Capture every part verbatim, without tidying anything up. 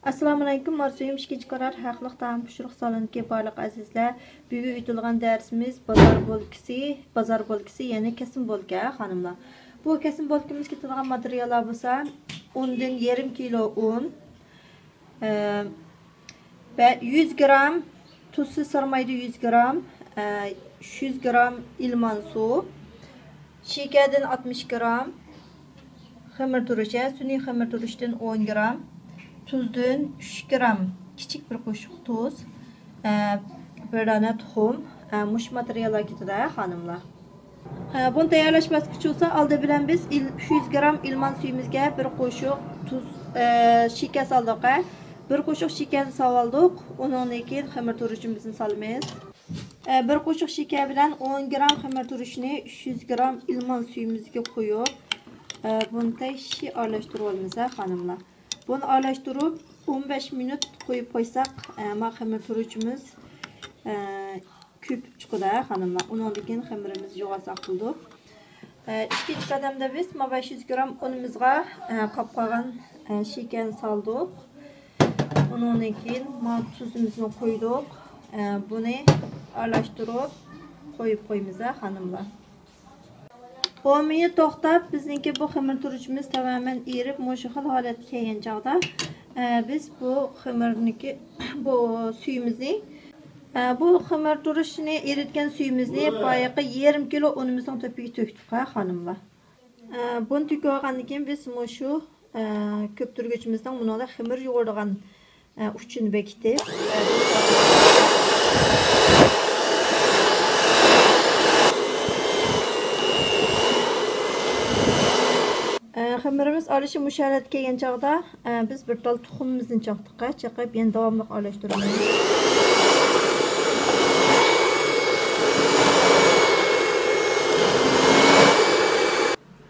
ئەسسالامۇئەلەيكۇم، ئارزۇيۇم ئىككىنچى قارار ھەقلىق تائام پىشۇرۇق سالونىدىكى بارلىق ئەزىزلەر. بۈگۈن ئۆتىدىغان دەرسىمىز بازار بولكىسى، بازار بولكىسى، يەنى كېسىم بولكا، خانىملار. بۇ كېسىم بولكىمىز كېتىدىغان ماتېرىياللار بولسا، ئۇندىن يېرىم كىلو ئۇن، ئە، ۋە يۈز گرام تۇزسىز سارمايدا يۈز گرام، ئە، ئۈچ يۈز گرام ئىلمان سۇ، شېكەردىن ئاتمىش گرام، خېمىر تۇرۇچى، سۈنئىي خېمىر تۇرۇچتىن ئون گرام، تۇزدىن ئۈچ گرام، كىچىك بىر قوشۇق تۇز، ئە، بىر دانە تۇخۇم، ئە، مۇشۇ ماتېرىياللار كېتىدۇ، خانىملار. ئە، بۇنى تەييارلاش باسقۇچى بولسا، ئالدى بىلەن بىز ئىل-، ئۈچ يۈز گرام ئىلمان سۈيىمىزگە بىر قوشۇق تۇز، ئە، شېكەر سالدۇق، ئە. بىر قوشۇق شېكەرنى سالىۋالدۇق. ئۇنىڭدىن كېيىن خېمىر تۇرۇچىمىزنى سالىمىز. ئە، بىر قوشۇق شېكەر بىلەن ئون گرام خېمىر تۇرۇچنى ئۈچ يۈز گرام ئىلمان سۈيىمىزگە قويۇپ، ئە، بۇنى تەكشى ئارىلاشتۇرۇۋالىمىز، ھە، خانىملار. بۇنى ئارىلاشتۇرۇپ، ئون بەش مىنۇت قويۇپ قويساق، ئە، ما خېمىر تۇرۇچىمىز، ئە، كۆپۈپ چىقىدۇ، ھە، خانىملار. ئۇنىڭدىن كېيىن خېمىرىمىز يوغانساق بولىدۇ. ئە، ئىككىنچى قەدەمدە بىز ما بەش يۈز گرام ئۇنىمىزغا، ئە، قاپ قالغان، ئە، شېكەرنى سالدۇق. ئۇنىڭدىن كېيىن ما تۇزىمىزنى قويدۇق. ئە، بۇنى ئارىلاشتۇرۇپ قويۇپ قويىمىز، ھە، خانىملار. ئون مىنۇت توختاپ، بىزنىڭكى بۇ خېمىر تۇرۇچىمىز تامامەن ئېرىپ، مۇشۇ خىل ھالەتكە كەلگەن چاغدا، ئە، بىز بۇ خېمىرنىكى، بۇ سۈيىمىزنى، ئە، بۇ خېمىر تۇرۇچنى ئېرىتكەن سۈيىمىزنى بايىقى يېرىم كىلو ئۇنىمىزنىڭ تۆپىگە تۆكتۇق، ھە، خانىملار. ئە، بۇنى تۆكۈۋالغاندىن كېيىن بىز مۇشۇ، ئە، كۆپتۈرگۈچىمىزنىڭ بۇنىڭدا خېمىر يۇغۇرىدىغان، ئە، ئۇچىنى بېكىتىپ، ئە، ئە، خېمىرىمىز ئارىلىشىپ مۇشۇ ھالەتكە كەلگەن چاغدا، ئە، بىز بىر تال تۇخۇمىمىزنى چاقتۇق. چېقىپ، يەنە داۋاملىق ئارىلاشتۇرىمىز.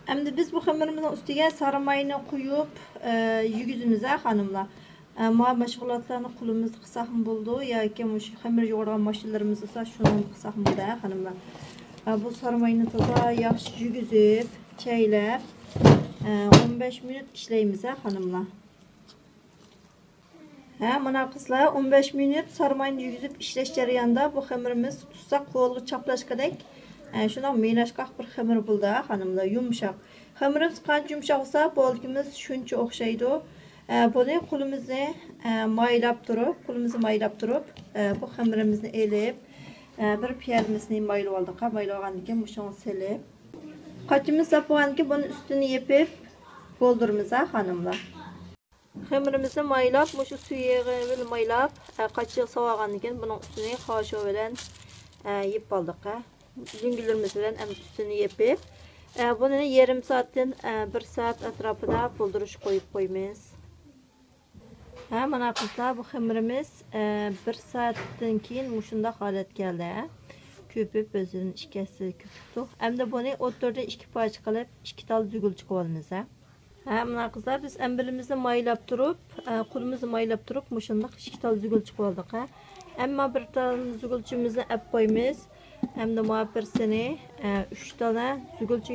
ئەمدى بىز بۇ خېمىرىمىزنىڭ ئۈستىگە سارىماينى قۇيۇپ، ئە، يېگۈزىمىز، ھە، خانىملار. ئە، ما مەشغۇلاتلارنى قولىمىزدا قىلساقمۇ بولىدۇ ياكى مۇشۇ خېمىر يۇغۇرىدىغان ماشىنىلىرىمىز بولسا، شۇنىڭدا قىلساقمۇ بولىدۇ، ھە، خانىملار. ئە، بۇ سارىماينى تازا ياخشى يېگۈزۈپ، چەيلەپ، ئە، ئون بەش مىنۇت ئىشلەيمىز، ھە، خانىملار. ھە، مانا قىزلار، ئون بەش مىنۇت سارىماينى يېگۈزۈپ ئىشلەش جەريانىدا بۇ خېمىرىمىز تۇتساق قولغا چاپلاشقۇدەك، ھە، شۇنداق مىناشقاق بىر خېمىر بولدى، ھە، خانىملار، يۇمشاق. خېمىرىمىز قانچە يۇمشاق بولسا، بولكىمىز شۇنچە ئوخشايدۇ. ھە، بۇنى قولىمىزنى، ھە، مايلاپ تۇرۇپ، قولىمىزنى مايلاپ تۇرۇپ، ھە، بۇ خېمىرىمىزنى ئېلىپ، ھە، بىر پىيالىمىزنى مايلىۋالدۇق، ھە، مايلىۋالغاندىن كېيىن مۇشۇنىڭغا سېلىپ، قاچىمىز ساپ بولغاندىن كېيىن بۇنى ئۈستىنى يېپىپ بولدۇرىمىز، ھە، خانىملار. خېمىرىمىزنى مايلاپ، مۇشۇ سۈيى بىلەن مايلاپ، ئە، قاچىغا ساۋاغاندىن كېيىن بۇنىڭ ئۈستىنى خاشۇ بىلەن، ئە، يېپىپ ئالدۇق، ھە. لۈڭگىلىرىمىز بىلەن ئەمدى ئۈستىنى يېپىپ، ئە، بۇنى يېرىم سائەتتىن، ئە، بىر سائەت ئەتراپىدا بولدۇرۇشقا قويۇپ قويىمىز. ھە، مانا قىزلار، بۇ خېمىرىمىز، ئە، بىر سائەتتىن كېيىن مۇشۇنداق ھالەتكە كەلدى، ھە. كۆپۈپ، ئۆزىدىن ئىككى ھەسسە كۆپۈپتۇ. ئەمدى بۇنى ئوتتۇرىدىن ئىككى پارچە قىلىپ، ئىككى تال زۈگۈل چىقىۋالىمىز، ھە. ھە، مانا قىزلار، بىز ئەمبىرىمىزنى مايلاپ تۇرۇپ، ئە، قولىمىزنى مايلاپ تۇرۇپ، مۇشۇنداق ئىككى تال زۈگۈل چىقىۋالدۇق، ھە. ئەمما بىر تال زۈگۈلچىمىزنى ئەپ قويىمىز. ئەمدى مانا بىرسىنى، ئە، ئۈچ دانە زۈگۈلچە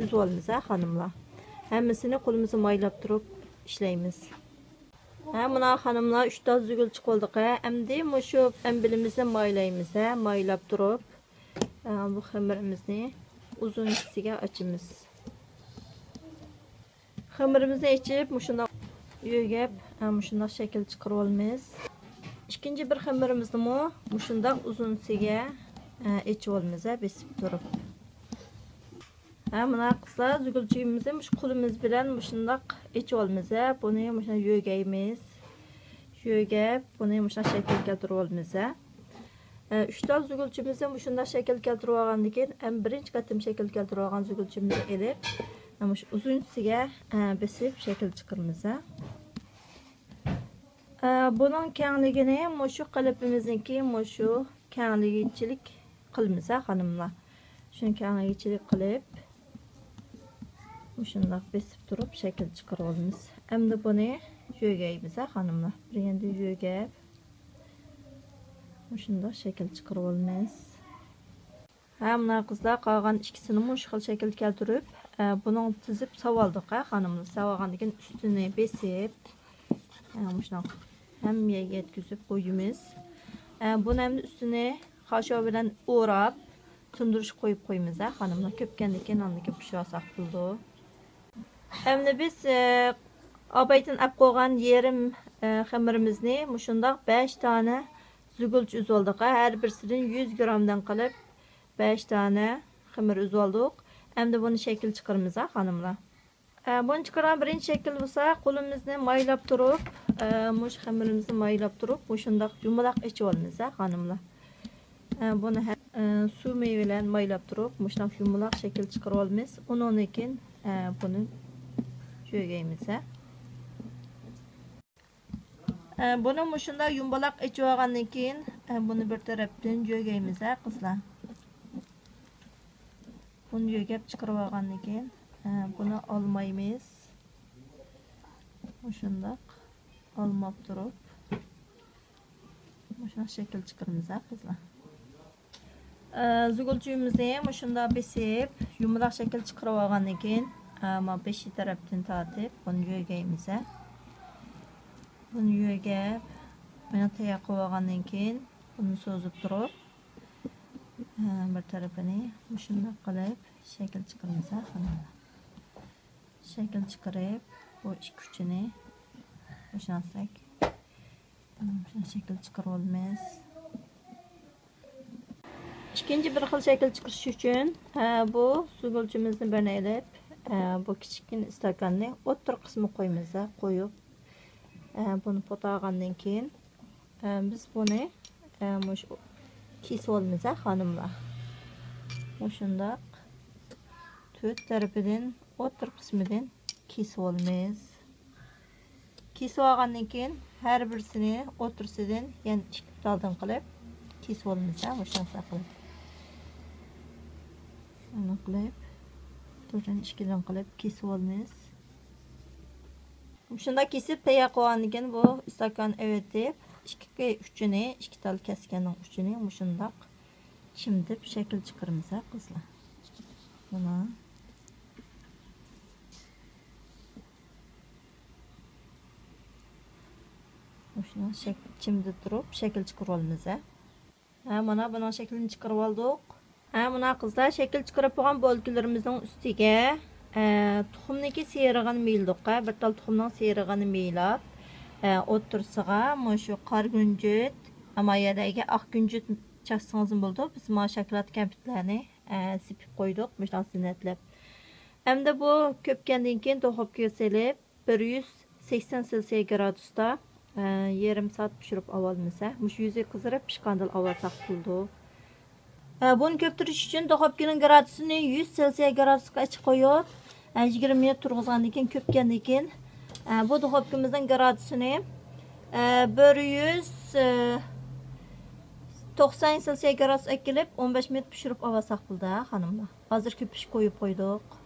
ئۈزۈۋالىمىز، ھە، خانىملار. ھەممىسىنى قولىمىزنى مايلاپ تۇرۇپ ئىشلەيمىز. ھە، مانا خانىملار، ئۈچ تال زۈگۈل چىقىۋالدۇق، ھە. ئەمدى مۇشۇ ئەمبىرىمىزنى مايلايمىز، ھە، مايلاپ تۇرۇپ، ئە، بۇ خېمىرىمىزنى ئۇزۇنچىسىگە ئاچىمىز. خېمىرىمىزنى ئېچىپ، مۇشۇنداق يۆگەپ، ھە، مۇشۇنداق شەكىل چىقىرىۋالىمىز. ئىككىنچى بىر خېمىرىمىزنىمۇ مۇشۇنداق ئۇزۇنسىگە، ھە، ئېچىۋالىمىز، ھە، بېسىپ تۇرۇپ. ھە، مانا قىزلار، زۈگۈلچىمىزنى مۇشۇ قولىمىز بىلەن مۇشۇنداق ئېچىۋالىمىز، ھە. بۇنى مۇشۇنداق يۆگەيمىز. يۆگەپ، بۇنى مۇشۇنداق شەكىل كەلتۈرۈۋالىمىز، ھە. ئە، ئۈچ تال زۈگۈلچىمىزنى مۇشۇنداق شەكىل كەلتۈرۈۋالغاندىن كېيىن، ھەم بىرىنچى قېتىم شەكىل كەلتۈرۈۋالغان زۈگۈلچىمىزنى ئېلىپ، ئە، مۇشۇ ئۇزۇنچىسىگە، ئە، بېسىپ شەكىل چىقىرىمىز، ھە. ئە، بۇنىڭ كەڭلىكىنى مۇشۇ قېلىپىمىزنىڭكى مۇشۇ كەڭلىكىچىلىك قىلىمىز، ھە، خانىملار. شۇنى كەڭلىكىچىلىك قىلىپ، مۇشۇنداق بېسىپ تۇرۇپ شەكىل چىقىرىۋالىمىز. ئەمدى بۇنى يۆگەيمىز، ھە، خانىملار. بىر يەندە يۆگەپ، مۇشۇنداق شەكىل چىقىرىۋالىمىز. ھە، مۇنا قىزلار، قالغان ئىككىسىنىمۇ مۇشۇ خىل شەكىلدە كەلتۈرۈپ، ئە، بۇنىڭ تىزىپ ساۋالدۇق، ھە، خانىملار. ساۋالغاندىن كېيىن ئۈستىنى بېسىپ، ئە، مۇشۇنداق ھەممە يەرگە يەتكۈزۈپ قويىمىز. ئە، بۇنى ئەمدى ئۈستىنى خاشا بىلەن ئوراپ، تىندۇرۇشقا قويۇپ قويىمىز، ھە، خانىملار. كۆپكەندىن كېيىن ئاندىن كېيىن پىشۇرساق بولىدۇ. ئەمدى بىز، ئە، ئابايتىن ئەپ قويغان يېرىم، ئە، خېمىرىمىزنى مۇشۇنداق بەش دانە زۈگۈلچە ئۈزۈۋالدۇق. ھەر بىرسىدىن يۈز گرامدىن قىلىپ بەش دانە خېمىر ئۈزۈۋالدۇق. ئەمدى بۇنى شەكىل چىقىرىمىز، ھە، خانىملار. ئە، بۇنى چىقىرغان بىرىنچى شەكىل بولسا، قولىمىزنى مايلاپ تۇرۇپ، ئە، مۇشۇ خېمىرىمىزنى مايلاپ تۇرۇپ، مۇشۇنداق يۇمىلاق ئېچىۋالىمىز، ھە، خانىملار. ئە، بۇنى ھە-، ئە، سۇ مېيى بىلەن مايلاپ تۇرۇپ، مۇشۇنداق يۇمىلاق شەكىل چىقىرىۋالىمىز. ئۇنىڭدىن كېيىن، ئە، بۇنى يۆگەيمىز، ھە. ئە، بۇنى مۇشۇنداق يۇمبىلاق ئېچىۋالغاندىن كېيىن، ئە، بۇنى بىر تەرەپتىن يۆگەيمىز، ھە، قىزلار. بۇنى يۆگەپ چىقىرىۋالغاندىن كېيىن، ئە، بۇنى ئالمايمىز. مۇشۇنداق ئالماپ تۇرۇپ، مۇشۇنداق شەكىل چىقىرىمىز، ھە، قىزلار. ئە، زۇگۇلچىمىزنى مۇشۇنداق بېسىپ، يۇمىلاق شەكىل چىقىرىۋالغاندىن كېيىن، ئە، مانا بېشى تەرەپتىن تارتىپ، بۇنى يۆگەيمىز، ھە. بۇنى يۆگەپ، مانا تەييار قىلىۋالغاندىن كېيىن، بۇنى سوزۇپ تۇرۇپ، ئە، بىر تەرىپىنى مۇشۇنداق قىلىپ شەكىل چىقىرىمىز، ھە، خانىملار. شەكىل چىقىرىپ، بۇ ئىككى ئۇچىنى مۇشۇنداق، مۇشۇنداق شەكىل چىقىرىۋالىمىز. ئىككىنچى بىر خىل شەكىل چىقىرىش ئۈچۈن، ئە، بۇ سۈگۈلچىمىزنى بىرنى ئېلىپ، ئە، بۇ كىچىككىنە ئىستاكاننى ئوتتۇرا قىسمىغا قويىمىز، قويۇپ، ئە، بۇنى پۇتاغاندىن كېيىن، ئە، بىز بۇنى، ئە، مۇشۇ كېسىۋالىمىز، خانىملار. مۇشۇنداق تۆت تەرىپىدىن، ئوتتۇرا قىسمىدىن كېسىۋالىمىز. كېسىۋالغاندىن كېيىن ھەر بىرسىنى ئوتتۇرىسىدىن يەنە ئىككى پۇتالدىن قىلىپ كېسىۋالىمىز، ھە، مۇشۇنداق قىلىپ. شۇنداق قىلىپ، تۆتىنى ئىككىدىن قىلىپ كېسىۋالىمىز. مۇشۇنداق كېسىپ تەييار قىلغاندىن كېيىن بۇ ئىستاكان ئەۋېتىپ، ئىككى ئۇچىنى، ئىككى تال كەسكەننىڭ ئۇچىنى مۇشۇنداق چىمدىپ شەكىل چىقىرىمىز، ھە، قىزلار. مانا. مۇشۇنى شەك-، چىمدە تۇرۇپ شەكىل چىقىرىۋالىمىز، ھە. ھە، مانا بۇنىڭ شەكلىنى چىقىرىۋالدۇق. ھە، مانا قىزلار، شەكىل چىقىرىپ بولغان بۆلكىلىرىمىزنىڭ ئۈستىگە، ئە، تۇخۇمنىڭكى سېرىغىنى مېيىلدۇق، ھە، بىر تال تۇخۇمنىڭ سېرىغىنى مېيىلاپ، ئە، ئوتتۇرىسىغا مۇشۇ قارا كۈنجۈت، ئەمما يەردىكى ئاق كۈنجۈت چاچسىڭىزمۇ بولىدۇ. بىز مانا شاكىلات كەمپۈتلەرنى، ئە، سېپىپ قويدۇق، مۇشۇنداق زىننەتلەپ. ئەمدى بۇ كۆپكەندىن كېيىن دۇخوپكىغا سېلىپ، بىر يۈز سەكسەن سېلسىيە گرادۇستا، ئە، يېرىم سائەت پىشۇرۇپ ئاۋالمىسا، مۇشۇ يۈزى قىزىرىپ پىشقاندىلا ئاۋالساق بولىدۇ. ئە، بۇنى كۆپتۈرۈش ئۈچۈن دۇخوپكىنىڭ گرادۇسىنى يۈز سېلسىيە گرادۇسقا ئېچىپ قويۇپ، ئە، يىگىرمە مىنۇت تۇرغۇزغاندىن كېيىن، كۆپكەندىن كېيىن، ئە، بۇ دۇخوپكىمىزنىڭ گرادۇسىنى، ئە، بىر يۈز توقسان سېلسىيە گرادۇسقا ئەكېلىپ، ئون بەش مىنۇت پىشۇرۇپ ئاۋالساق بولىدۇ، خانىملار. ھازىر كۆپۈشكە قويۇپ قويدۇق.